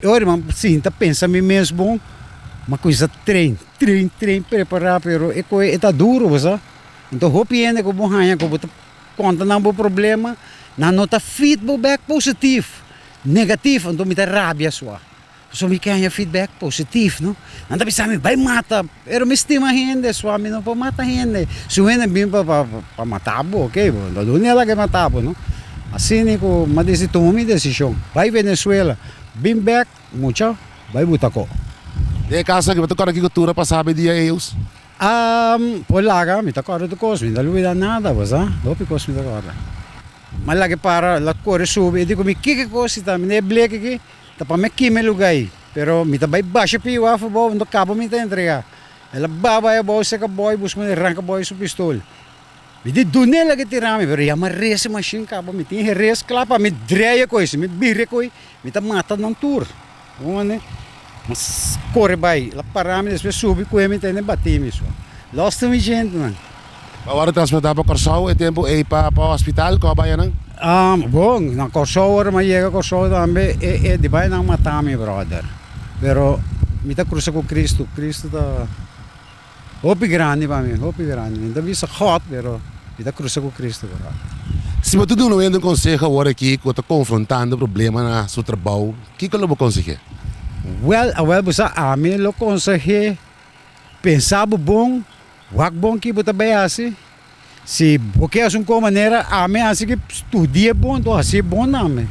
E ora mi a sinta pensa mi mes bon, mi a cuminsa train, train, train, prepara, pero e coe e ta duro, bo sa. Enton hopi hende cu bo haña cu bo ta conta nan bo problema, nan no ta feed bo bek positief, negatief, enton mi ta rabia sua. Pasobra mi ke haña feedback positief, no. Nan ta bisa mi bai mata, pero mi stima hende sua, mi no por mata hende. Si un hende bin pa pa mata bo, ok, bo no duna ela ke mata bo, no. Asina cu mi a disi tuma mi decision, bai Venezuela. Bin bek mucha bai buta ko. Den e kaso aki bo ta kòrda kiko tur a pasa be dia eus? Am, por laga mi ta kòrda tur kos, mi no ta lubida nada bo sa, hopi kos mi ta kòrda. Mi a laga e para, el a kore subi, e di ku mi kiko kos si ta, mi na e blek aki ta pa mi a kima e luga ei, pero mi ta bai basha piu afo abou, no kaba mi ta entrega. El a ba bai abou seka bòi buska mi ranka bòi su pistol. Mi di dun'é loke tira mi, pero yama res e mashin kaba, mi tin e res kla pa mi dreia koe, si mi bira koe, mi ta mata nan tur. Bo mane? Mi kore bai, el a para mi despues subi koe mi tene bati mi so. Los tur mi djentenan. Bo a wòrdu transportá pa Kòrsou e tempu ei pa pa hospital ku a bai anan? Bon, na Kòrsou ora mi a yega Kòrsou tambe e e di bai nan mata mi bròder. Pero mi ta krusa ku Kristu, Kristu ta. Hopi grandi pa mi, hopi grandi. Mi no ta bisa God, pero mi ta crusa cu Cristo por ora. Si bo ta duna un hende un conseho awor aki cu ta confrontando problema na su trabou, kico lo bo conseh'é? Wel, awel bo sa, ami lo conseh'é pensa bo bon, wak bon ki bo ta bay haci. Si bo ke haci un con manera, ami haci ki studia bon, enton haci'é bon tambe.